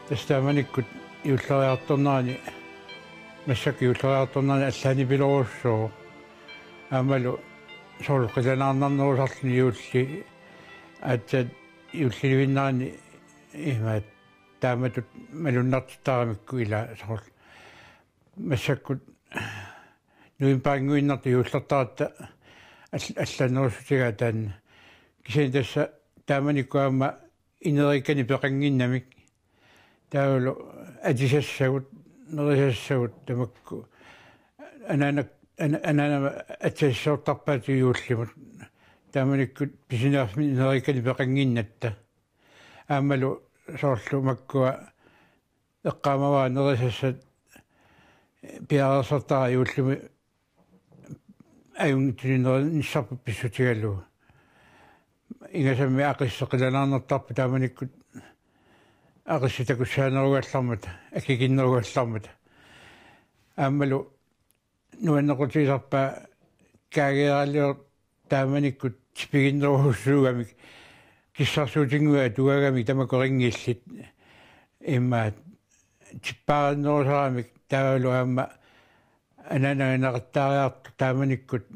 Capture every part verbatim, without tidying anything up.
Tassa taamanikkut juulleriartornerani, massakkut juulleriartornerani allaanipilorujussuuvoq. Aammalu soorlu qilanaarnarnerusarluni juulli aatsaat juullilivinnerani imaat taamatut malunnartittaramikku ilaa soorlu. Massakkut novembarinnguinnartut juullertaratta all-, allannerussutigaat taanna. Kisianni tassa taamanikkut aamma ineriikkanik peqannginnamik. Taavalu atisassagut, nerisassagut tamakku. Anaana-, ana-, anaanama atisassasortarpaatigut juullimut. Taamanikkut pisiniarfimmi ineriikkanik peqannginnatta. Aammalu soorlu makkua eqqaamavara nerisassat piareersartara juullimi ajunngitsunik nerinissarput pissutigalugu. Ingasammik aqisseq qilanaarnertarpoq taamanikkut aqissit takussaanerugallarmata, akikinnerugallarmata. Aammalu nuannequtigisarpaa kaageeralior taamanikkut tipiginnerussuugamik kissarsuutinnguit atugaagamik tamakku rinngillit immaat tippaarinnerusaramik taavalu aamma anaanaga naqattaariartoq taamanikkut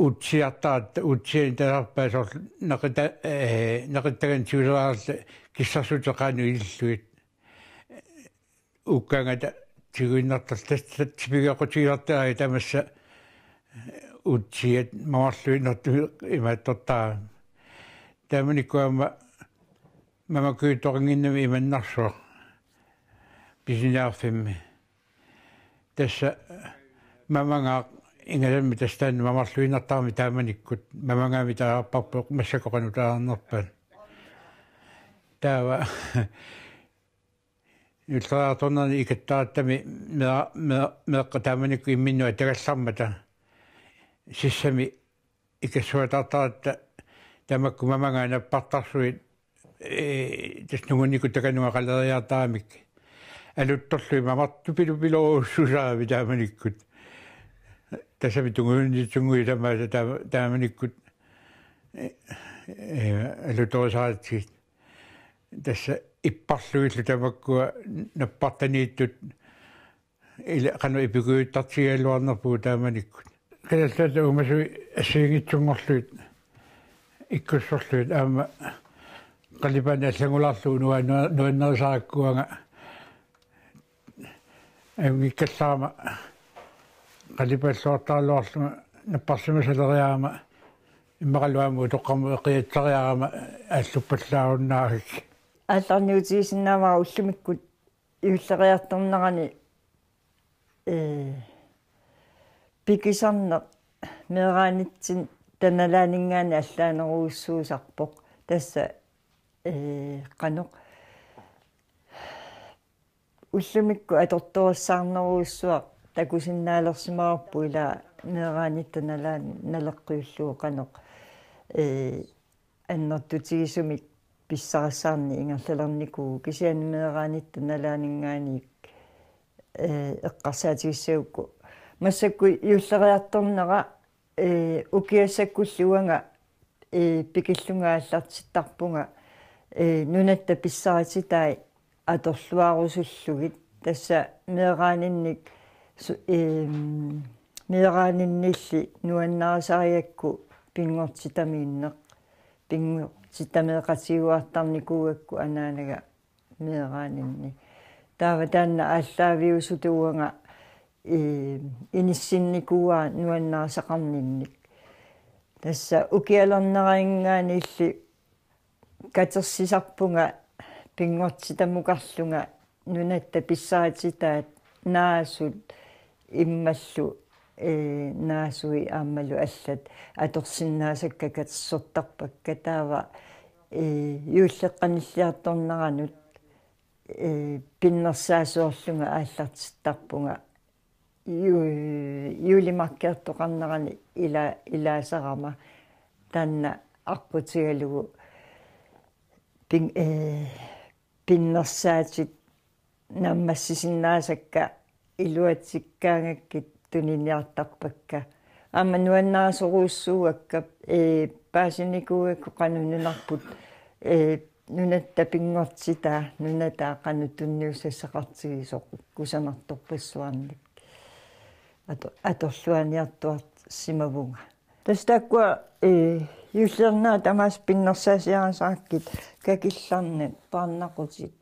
uutsiartaratta uutsiani taasarpaat soorlu naqita-, ee, naqittaganik tiguseraarluta kissarsuutit qanoq ilillugit. Uukkaangata tiguinnartarluta tassa tipigeqqutigisartaraat tamassa uutsiat mamarluinnartumik imaattortarami. Taamanikkut aamma mamakujuttoqannginnami imannarsuaq pisiniarfimmi. Tassa mamangaaq ingasammik tassa taanna mamarluinnartarami taamanikkut mamangami taasarparput massakkut qanoq taasarnerpaat. Taava juulleriartornerani ikattarattami mea-, mea-, meeqqat taamanikkut imminnut atagallarmata sissami ikassuataartaratta tamakku mamangaat nappartarsuit, ee, tassa nungunikut takanunga qaleriartaramik aluttorlugit mamartupilupilorujussuusarami taamanikkut. Tassami tungujunniit tunguit tamaasa taama-, taamanikkut, ee, ee, alutorisaratsigit. Tassa ipparlugillu tamakkua nappartaniittut ila qanoq ipikujuttartigigaluarnerpugut taamanikkut. Kalaallit Nunaata uumasui assigiinngitsunngorlugit ikkussorlugit aamma qalipaaneq allanngulaarlugu nua-, nua-, nuannarisarakku uanga ajunngikkallarama qalipaalluartaraluarlunga napparsimasaleriarama immaqalu aamma utoqqarmut eqiatseriarama aalluppallaarunnaarlugu. Aallarniutigisinnaavara ullumikkut juulleriartornerani, ee, pikisarneq meeraanitsinni nalaaninngaanniit allaanerujussuusarpoq. Tassa, ee, qanoq ullumikkut atortorissaarnerujussuaq takusinnaalersimavarput ila meeraanitta nalaani naleqqiullugu qanoq, ee, annertutigisumik pissarissaarneq ingerlalernikuuvoq kisianni meeraanitta nalaaninngaanniit, ee, eqqarsaatigissagukku. Massakkut juulleriartornera, ee, ukiassakkulli uanga, ee, pikillunga aallartittarpunga, ee, nunatta pissarititai atorluarusullugit. Tassa meeraaninnik su-, eem, meeraaninnilli nuannarisarigakku pinngortitamiinneq. Pinngortitameeqatigiuartarnikuugakku anaanaga meeraaninni. Taava taanna aallaaviusutut uanga, ee, inissinnikuuara nuannarisaqarninnik. Tassa ukialerneraangaanniilli katersisarpunga pinngortitamukarlunga nunatta pissarititaat naasut immallu, ee, naasui aammalu allat atorsinnaasakka katersortarpakka taava, ee, juulleqqanilliartorneranut, ee, pinnersaasoorlunga aallartittarpunga ju-, juulimarkiartoqarnerani ila-, ilaasarama taanna aqqutigalugu pin-, ee, pinnersaatit naammassisinnaasakka iluatsikkaangakkit tuniniartarpakka. Aamma nuannarisorujussuuakka, ee, paasinikuugakku qanoq nunarput, ee, Nunatta pinngortitaa, nunatta qanoq tunniussassaqartigisoq kusanartorpassuarnik ato-, atorluarniartuarsimavunga. Tassa taakkua, ee, juullilernerat tamaasa pinnersaasiarisarakkit, kakillarnat, paarnaqutit,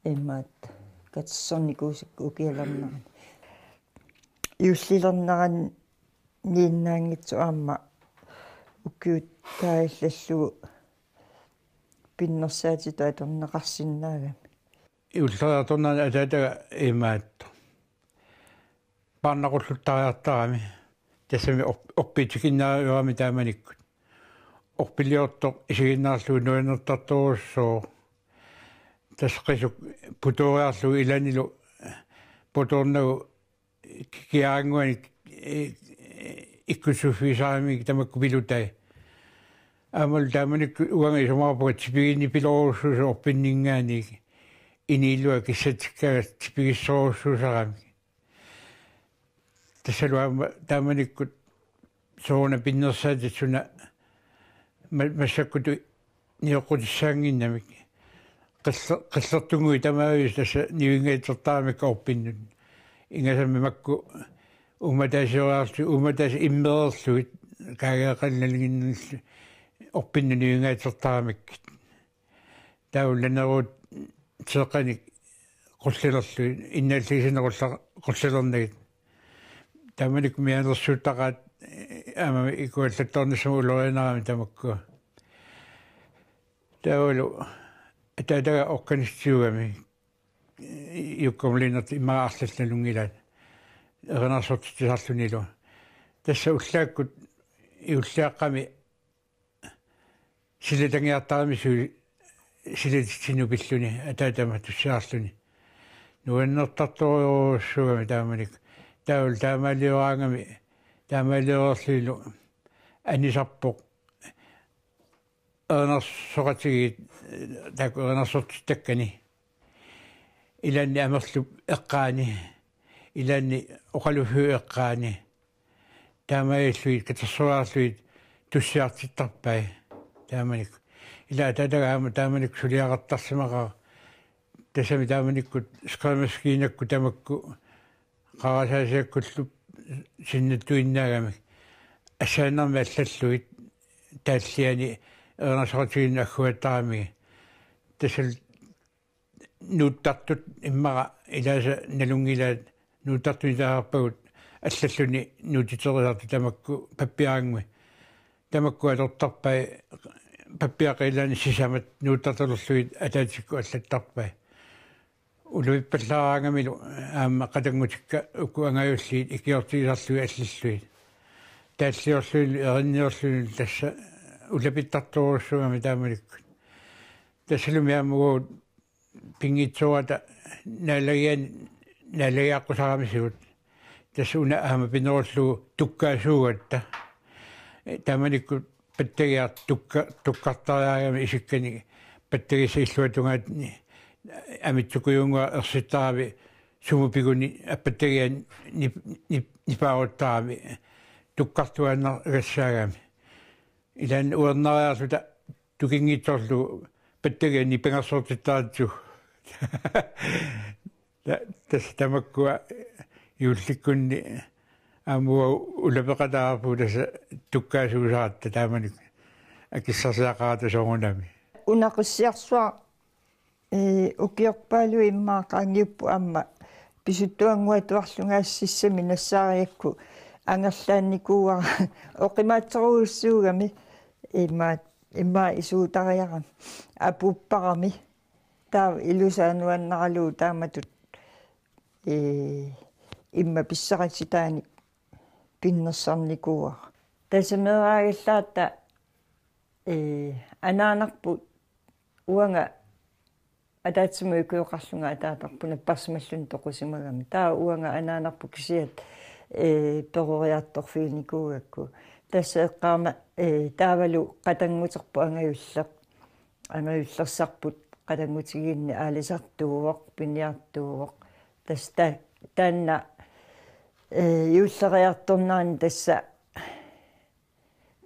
imaattoq katersornikuusakka ukialernerani. Juullilerneraniinnaanngitsoq aamma ukiut taava allallugu pinnersaatitut atorneqarsinnaagami. Juulleriartornerani ataataga imaattoq paarnaqulluttariartarami. Tassami orp-, orpitikinnaarami taamanikkut. Orpiliortoq isiginnaarlugu nuannertartorujussuuvoq. Tassa qisuk putooriarlugu ilaannilu putoornagu kiaannguanik, ee, ikkussuffigisaramik tamakku pilutai. Aammalu taamanikkut uanga isumaqarpunga tipiginnipilorujussuusoq orpinninngaanniit, iniilua kissatsikkaangat tipigissorujussuusaramik. Tassalu aamma taamanikkut soorunami pinnersaatit suna ma-, massakkutut nioqqutissaannginnamik. Qiller-, qillertunnguit tamaaviisa tassa nivinngaatsortaramikku orpinnut. Ingasammik makku uummataasioriarlugit, uummataasut immereerlugit, kaageeqqanik nalinginnarlugit orpinnut nivinngaatsortaramikkit. Taava ulaneruut seeqqanik qullilerlugit, innaallagisannut qulla-, qullilernagit. Taamanikkut mianersuuttaqaat, ee, aamma ikuallattoornissamut ulorianarami tamakkua. Taavalu ataataga organistiugami, Jukka Møllerinertut immaqa arlallit nalunngilaat erinarsortitsisarlunilu. Tassa ullaakkut juulliaqqami silatangiartarami su-, silatitsinnut pilluni, ataatama tussiarluni. Nuannertartorujussuugami taamanikkut. Taavalu taamaalioraangami, taamaaliorlunilu anisarpoq erinarsoqatigiit, taakku erinarsortittakkani. Ilaanni Amerlup eqqaani, ilaanni Oqaluffiup eqqaani. Taamaalillugit katersoriarlugit tussiartittarpai taamanikkut. Ila ataataga aamma taamanikkut suliaqartarsimaqaaq. Tassami taamanikkut skrivemaskinakkut tamakku qarasaasiakkullu sinnattuinnaagamik. Assaannarmik allallugit taalliani erinarsoqatigiinnut agguattaramigit. Tassalu nuuttartut immaqa ilaasa nalunngilaat, nuuttartut ilaasarpagut allalluni nuutiterisartut tamakku pappiarannguit. Tamakku atortarpai, pappiaqqat ilaanni sisamat nuuttartalerlugit ataatsikkut allattarpai. Ulapippallaaraangamilu aamma qatanngutikka uku angajulliit ikiortigisarlugit allallugit. Taalliorlunilu erinniorlunilu tassa ulapittartorujussuugami taamanikkut. Tassalumi aamma uagut pinngitsoorata naalagian-, naalagiaqqusaramisigut. Tassa una aamma pinerullugu tukkaasuugatta. Taamanikkut pattagiaq tukka-, tukkartariarami isikkanik pattagissat illuatungaani amitsukujunnguaq ersittarami sumut piguni pattagiaq nip-, nip-, nipaaruttarami tukkartuaannartussaagami. Ilaanni uernariarluta tukinngitsoorlugu pattagiaq nipangersortittaratsigu. Ta-, tassa tamakkua juullikkunni aamma uagut ulapeqataarpugut tassa tukkaasuusaratta taamanikkut akissarsiaqarata soorunami. Una Qissiarsuaq, ee, ukiorpaaluit immaqa qaangiupput aamma pisuttuannguatuarlunga sissami nassaariakku angerlaannikuuara oqimaatsorujussuugami immaqa, immaqa isuutariarami apuupparami. Taava ilusaa nuannaralugu taamatut, ee, immaqa pissarititaanik pinnersarnikuuara. Tassa meeraagallaarta, ee, anaanarput uanga ataatsimut ukioqarlunga ataatarput napparsimalluni toqusimagami. Taava uanga anaanarput kisiat, ee, peroriartorfiginikuugakku. Tassa eqqaama, ee, taavalu qatannguterput angajulleq. Angajullersarput qatanngutigiinni aalisartuuvoq, piniartuuvoq. Tassa ta-, taanna, ee, juulleriartornerani tassa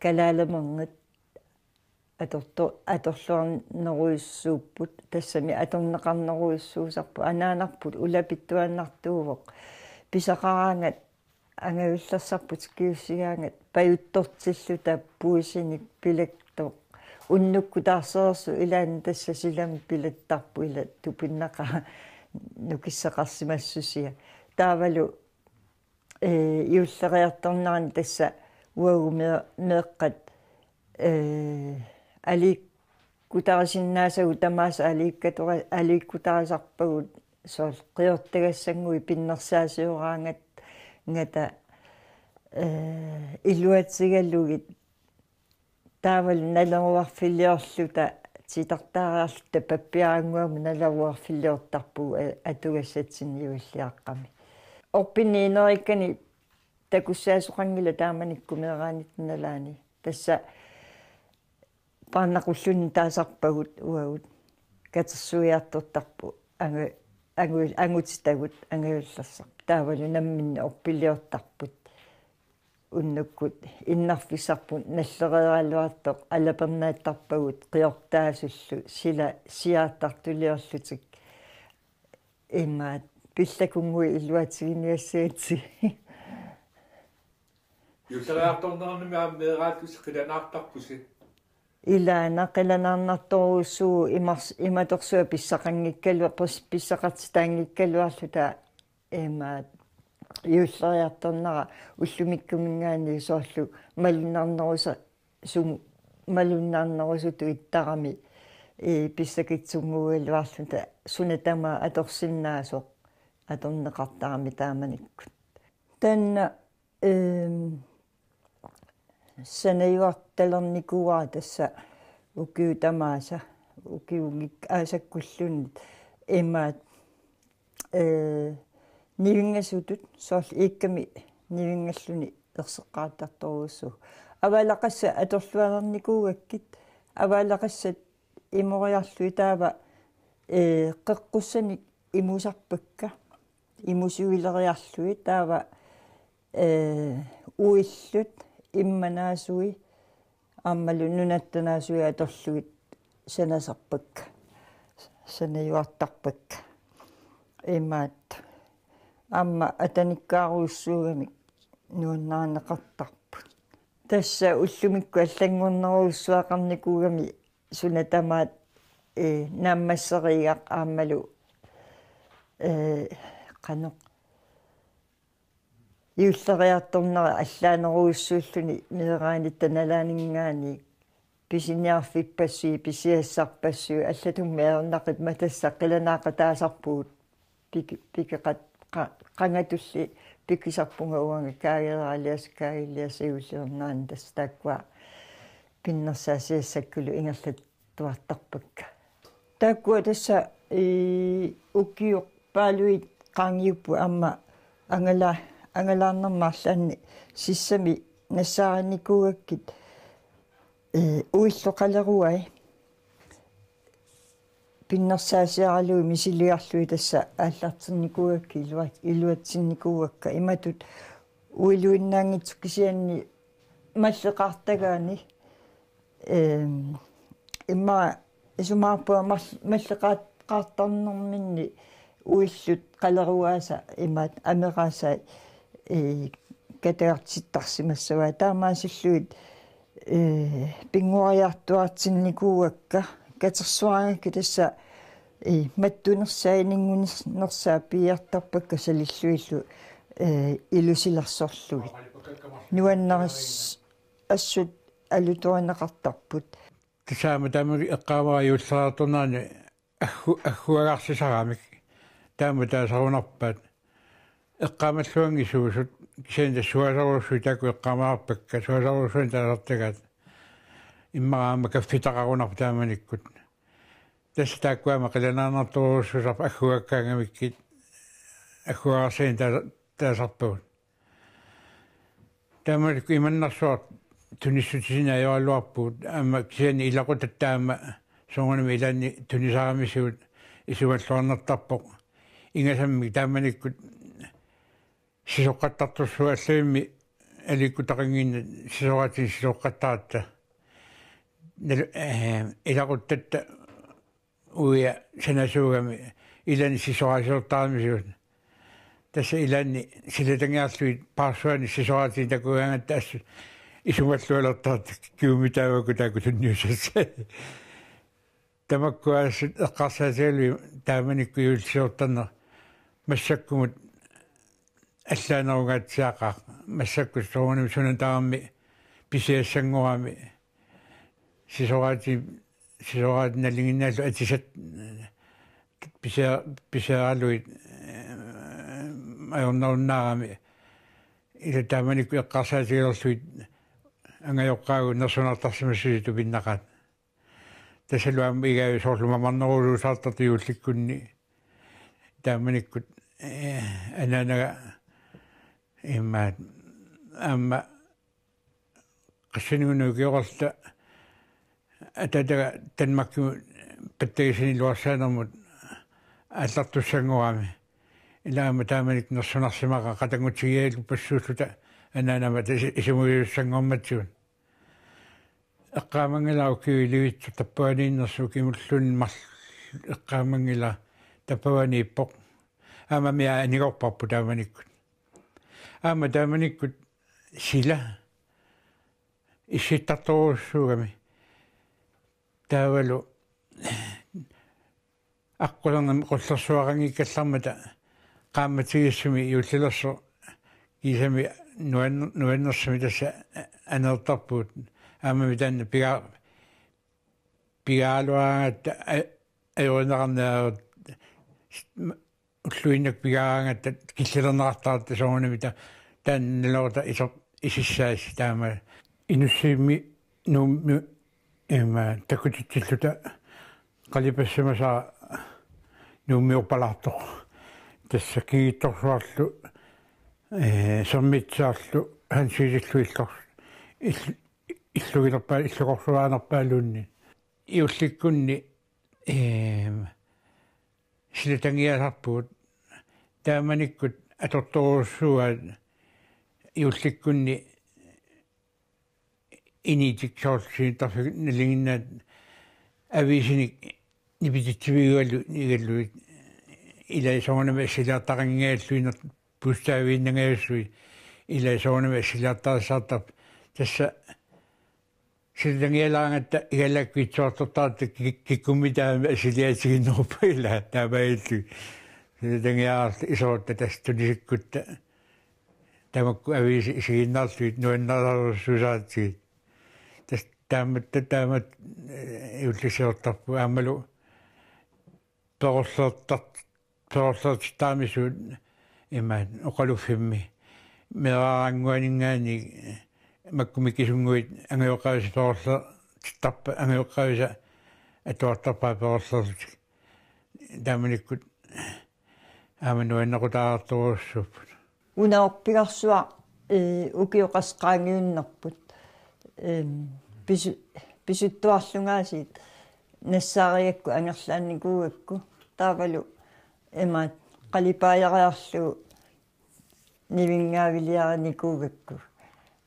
kalaalimernit atorto-, atorluarnerujussuupput, tassami atorneqarnerujussuusarput, anaanarput ulapittuaannartuuvoq. Pisaqaraangat angajullersarput tikiussigaangat pajuttortilluta puisinik pilaktoq. Unnukkut taarsereersoq ilaanni tassa silami pilattarpoq, ila tupinnaqaaq nukissaqarsimassusia. Taavalu, ee, juulleriartornerani tassa uagut mee-, meeqqat, ee, aliikkutarisinnaasavut tamaasa aliikkatora-, aliikkutarisarpagut soorlu qiortagassannguit pinnersaasioraangat-, ngata, ee, iluatigalugit taavalu naleruarfiliorluta titartaariarluta pappiarannguamut naleruarfiliortarpugut a-, atugassatsinni juulliaqqami. Orpinni inerikkani takussaasoqanngilaq taamanikkut meeraanitta nalaani. Tassa paarnaqulluni taasarpagut uagut. Katersuiartortarput angu-, angu-, angutitagut angajullersarput. Taavalu namminneq orpiliortarput. Unnukkut innarfissarput nallereeraluartoq alapernaattarpagut qiortaasullu sila siaartartuliorlutik. Imaat pillakunnguit iluatiginiassagatsigit. Juulleriartornerani aamma meeraallutsi qilanaartarpusi. Ilaana qilanaarnartorujussuuvoq imars-, imatorsuaq pissaqanngikkalu-, pis-, pissaqartitaanngikkaluarluta imaat juulleriartornera ullumikkuminngaanniit soorlu malunnarnerusa-, sum-, malunnarnerusutut ittarami, ee, pissakitsunnguugaluarluta suna tamaat atorsinnaasoq atorneqartarami taamanikkut. Taanna, eem, sanajuartalernikuuara tassa ukiut tamaasa, ukiunngik aasakkulluunniit imaat, ee, nivinngasutut, soorlu iikkami nivinngalluni erseqqaartartorujussuuvoq. Avaalaqassat atorluarnikuugakkit, avaalaqassat imoriarlugit taava, ee, qeqqussanik imusarpakka, imusuileriarlugit taava, ee, uillut immanaasui aammalu nunattanaasui atorlugit sanasarpakka, sanajuartarpakka. Imaat aamma atanikkaarujussuugamik nuannarineqartarput. Tassa ullumikkut allanngornerujussuaqarnikuugami suna tamaat, ee, naammassereerigaq aammalu, ee, qanoq juulleriartornera allaanerujussuulluni meeraanitta nalaaninngaanniit pisiniarfippassuit, pisiassarpassuit, allatut meerneqarmat tassa qilanaaqataasarpugut. Piki-, pikeqat-, qa-, qangatulli pikisarpunga uanga kaageeralias-, kaagiliasajuliornerani tassa taakkua pinnersaasiassakkulu ingerlattuartarpakka. Taakkua tassa, ii, ukiut paaluit qaangiupput aamma angala-, angalaarnermi arlaanni sissami nassaarinikuugakkit, ee, uillut qaleruai pinnersaasiaralugit misiliarlugit tassa aallartinnikuugakkit ilua-, iluatsinnikuuakka imatut uiluinnaanngitsoq kisianni malleqaartagaani, eem, immaqa isumaqarpunga mal-, malleqaat-, qaartarnerminni uillut qaleruaasa imaat ameraasai, ee, katagartittarsimassavaat taamaasillugit, ee, pinngoriartuartinnikuuakka katersuaraangakkit tassa, ee, mattunersaat inunngunnersaat piiartarpakka salillugillu, ee, ilusilersorlugit. Nuannaris-, assut alutorineqartarput. Tassa aamma taama eqqaamavara juulleriartornerani aggu-, agguagarsisaramik taama taasarunarpaat. Eqqaamalluanngitsuusut kisianni tassa suaasarujussuit taakku eqqaamaarpakka, suaasarujussuarnik taasartagaat. Immaqa aamma kaffitaqarunarpoq taamanikkut. Tassa taakku aamma qilanaarnartorujussuusarput agguakkaangamikkit agguagarsisanik taa-, taasarpagut. Taamanikkut imannarsuaq tunissutisineq ajoraluarpugut aamma kisianni ilaqutatta aamma soorunami ilaanni tunisaramisigut isumalluarnartarpoq. Ingasammik taamanikkut sisoqqattartorsuuvoq allagimmi aliikkutaqannginnat sisoratinik sisoqqattaratta. Nal-, eh, ilaquttatta uia sanasuugami ilani sisoraatsiortaramisigut. Tassa ilani silatangiarlugit paarsuani sisoraatinik takugaangatta assut isumallualertartut kiumitaavakku taakku tunniussassai. Tamakku assut eqqarsaatigalugit taamanikkut juullisiortarneq massakkumut allaanerungaatsiaqaaq, massakkut soorunami suna tamarmi pisiassanngorami sisoraati-, sisoraatit nalinginnaallu atisat pisia-, pisiaralugit, eh, ajornarunnaarami. Ila taamanikkut eqqarsaatigaluarlugit angajoqqaagut nersunartarsimassuseq tupinnaqaat. Tassalu aamma igaavi soorlu mamarnerusuusaartartut juullikkunni. Taamanikkut, eh, anaanaga immaqa aamma qassinigunukioralta ataataga Danmarkimut pattagisani iluarsaanermut aallartussanngorami. Ila aamma taamanikkut nersunarsimaqaaq qatanngutigigalupassuulluta anaanama tasi isumagisussanngoramatigut. Eqqaamanngilara ukiut ilivitsut tappavaniinnersut ukimulluunniit marl-, eqqaamanngilara tappavaniippoq. Aammami anigorparput taamanikkut. Aamma taamanikkut sila issittartorujussuugami. Taavalu aqqusernami qullersuaqanngikkallarmata qaammatigissumi juullilersoq kiisami nuan-, nuannersumi tassa aneertarpugut. Aammami taanna piga-, pigaaraluaraangatta a-, ajorineqarneq ulluinnaq pigaaraangatta killilerneqartartut soorunami ta-, taanna naluara iso-, isissaasi taama. Inussivimmi Nuummi ima takutitsilluta qalipassimasara Nuummiorpalaartoq. Tassa Kingittorsuarlu, eh, Sermitsiarlu Hansiisillu illor-, ill-, illuginerpaa-, illukorsuaanerpaaluunniit. Juullikkunni, eh, silatangiaasarpugut taamanikkut atortorujussuuaat juullikkunni initik soorlu siuttarfik nalinginnaat aviisinik nipititsivigigalu-, -gallugit ila soorunami assiliartaqanngikkaluarlugit bogstaviinnangajassuit ila soorunami assiliartarissaartarput tassa silatangialaaraangatta igalakkut itsuartortaratta ki-, kikkummitaami assiliaatiginneruppat ila taamaalillugit. Silatangiaarluta isorutta tassa tunisikkutta tamakku aviisi isiginnaarlugit nuannaarujussuusaratsigit. Tassa taamatta taamatut, eh, juullisiortarpugut aammalu perorlertar-, perorlertittaramisut imaat oqaluffimmi meeraarannguaninngaanniit makku mikisunnguit angajoqqaavisa perorlertittarpaa angajoqqaavisa atuartarpaa perorlerlutik. Taamanikkut aamma nuannequtaartorujussuupput. Una orpigarsuaq, eh, ukioq qassit qaangiunnerput. Em, pisu-, pisuttuarlungaasiit nassaarigakku angerlaannikuugakku. Taavalu imaat qalipaajariarlugu nivinngaaviliarinikuugakku.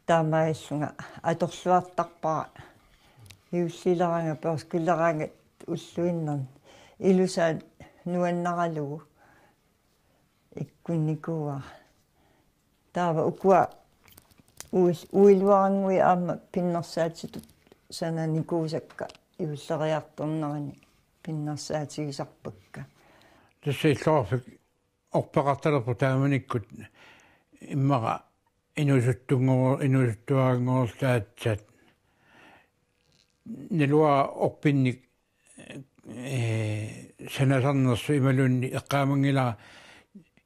Taamaallunga atorluartarpara. Juullileraanga, peorskileraanga ulluinnarni. Ilusaat nuannaralugu ikkunnikuuara. Taava ukua uil-, uiluarannguit aamma pinnersaatitut sananikuusakka juulleriartornerani pinnersaatigisarpakka. Tassa illoqarfik orpeqartalerpoq taamanikkut immaqa inuusuttunngor-, inuusuttuaranngorluta aatsaat. Naluara orpinnik, eh, sanasarnersoq imaluunniit eqqaamanngilara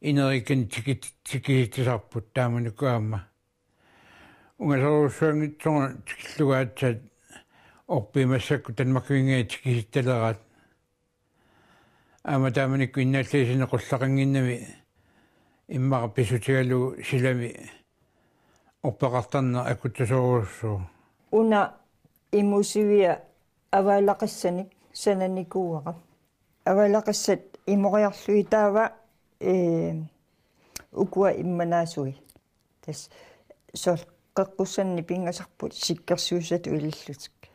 ineriikkanik tiki-, tikisitsisarput taamanikkut aamma. Ungasorujussuanngitsoq tikillugu aatsaat orpiit massakkut Danmarkiminngaanniit tikisittaleraat. Aamma taamanikkut innaallagisani qulleqannginnami immaqa pissutigalugu silami orpeqartarneq akuttusorujussuuvoq. Una imusivia avaalaqassanik sananikuuara. Avaalaqassat imoriarlugit taava, eh, ukua immanaasui. Tassa soorlu qeqqussannik pingasarput sikkersuussatut ilillutik.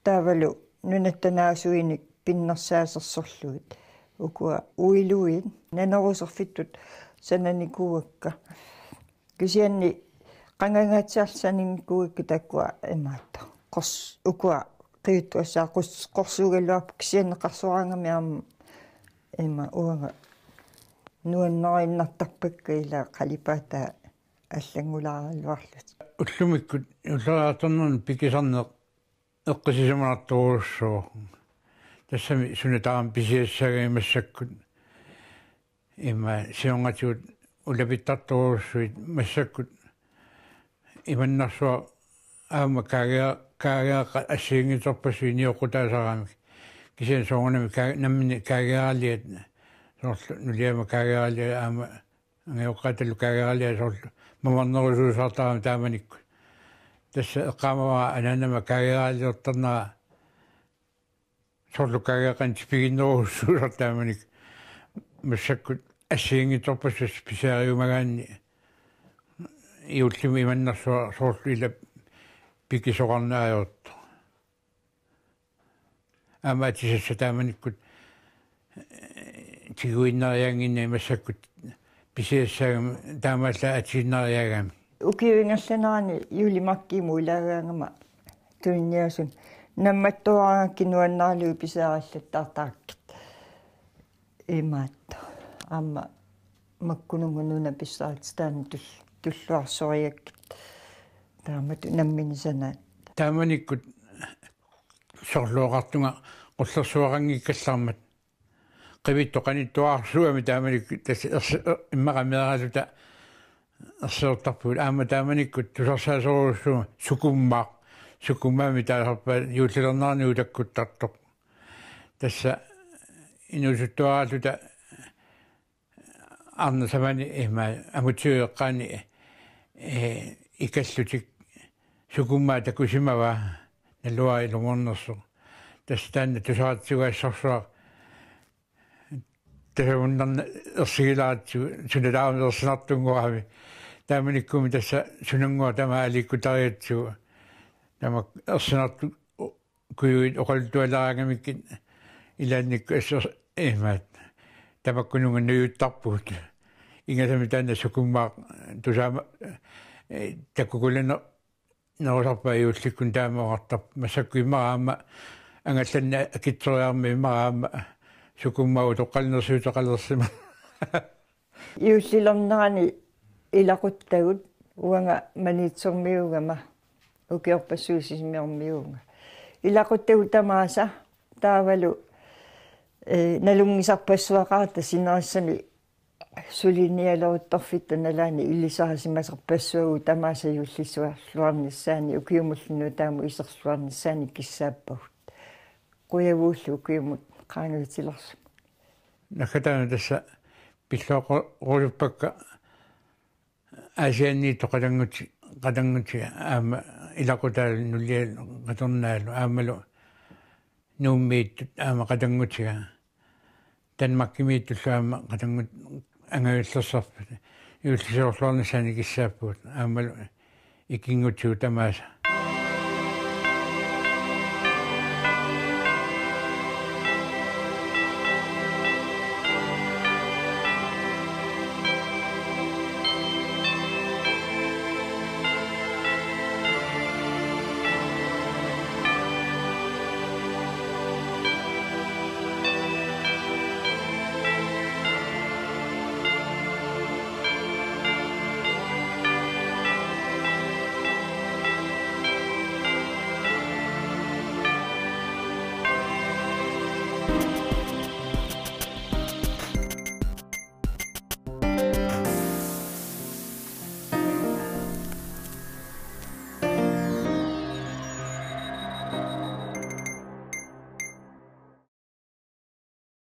Taavalu nunatta naasuinik pinnersaasersorlugit. Ukua uiluit naneruserfittut sananikuuakka. Kisianni qangangaatsiarlu sananikuuakka taakku imaattoq. Qors-, ukua qiuttuassaa qors-, qorsuugaluarput kisianni qarsoraangami aamma ima uanga nuannariinnartarpakka ila qalipaataa allanngulaaraluarlutik. Ullumikkut juulleriartornerni pikisarneq eqqissisimanartorujussuuvoq. Tassami suna tamarmi pisiassaagami massakkut. Ima siornatigut ulapittartorujussuit massakkut imannarsuaq aamma kaagea-, kaageeqqat assigiinngitsorpassuit nioqqutaasarmata. Kisianni soorunami kaa-, nammineq kaageeraliat soorlu nuliama kaageeraliat aamma angajoqqaatalu kaageeraliat soorlu mamarnerusuusaartarami taamanikkut. Tassa eqqaamavara anaanama kaageeraliortarnera soorlu kaageeqqanik tipiginnerussuusartut taamanikkut massakkut assigiinngitsorpassuit pisiariumagaanni juullimi imannarsuaq soorlu ila pikisoqarneq ajortoq. Aamma atisassat taamanikkut, eh, tiguinnariaannginnami massakkut pisiassaagami taamaallaat atiinnariaagamik. Ukiup ingerlanerani juulimarkiimut ilaagaangama tuniniaasunut nammattuaraangakkit nuannaralugit pisariallattartarakkit. Imaattoq. Aamma makkununnga nuna pissaatit taanna tul-, tulluarsoriakkit. Taamatut nammineq sanaat. Taamanikkut sorluoqartunga qullersuaqanngikkallarmat. Qivittoq qanittuararsuugami taamanikkut tassa ersi-, er-, immaqa meeraaluta ersiortarpugut. Aamma taamanikkut tusarsaasorujussuuvoq sukummaaq. Sukummaamik taasarpaat juullilernerani utakkuttartoq. Tassa inuusuttuaraalluta arnat samani ima amutsiveeqqaani, eh, ikallutik sukummaat takusimavaa naluara ilumoornersoq. Tassa taanna tusaratsigu assorsuaq tasavunnarna ersigilaaratsigu suna tamarmi ersinartunngorami. Taamanikkumi tassa sunannguaq tamaat aliikkutarigatsigu. Tamakku ersinartu-, kujuit oqaluttualaarangamikkit ilaannikkut assor-, imaat. Tamakkununnga nujuttarpugut. Ingasami taanna sukummaaq tusaama, eh, takukulaner-, nerusarpaat juullikkut taama oqartarpoq. Massakkut immaqa aamma angallanneq akitsoriarmat immaqa aamma sukummaaq utoqqalinersiuteqalersimasoq. Juullilernerani ilaquttagut uanga Maniitsormiuugama ukiorpassuit Sisimiormiuuvunga. Ilaquttagut tamaasa taavalu, eh, nalunngisarpassuaqarata sinerissami sulinialeruttorfitta nalaani ilisarisimasarpassuagut tamaasa juullissuarluarnissaani ukiumullu nutaamut iserluarnissaani kissaappagut. Qujavugullu ukiumut qaangiutilerlugu. Naggataani tassa pilluaqqurusuppakka Aasianniittoq qatannguti-, qatannguti aamma ilaqutaalu nulialu qaternaalu aammalu Nuummiittut aamma qatanngutiga. Danmarkimiittullu aamma qatanngut angajullersarput. Juullisiorluarnissaannik kissaappugut. Aammalu ikinngutigut tamaasa.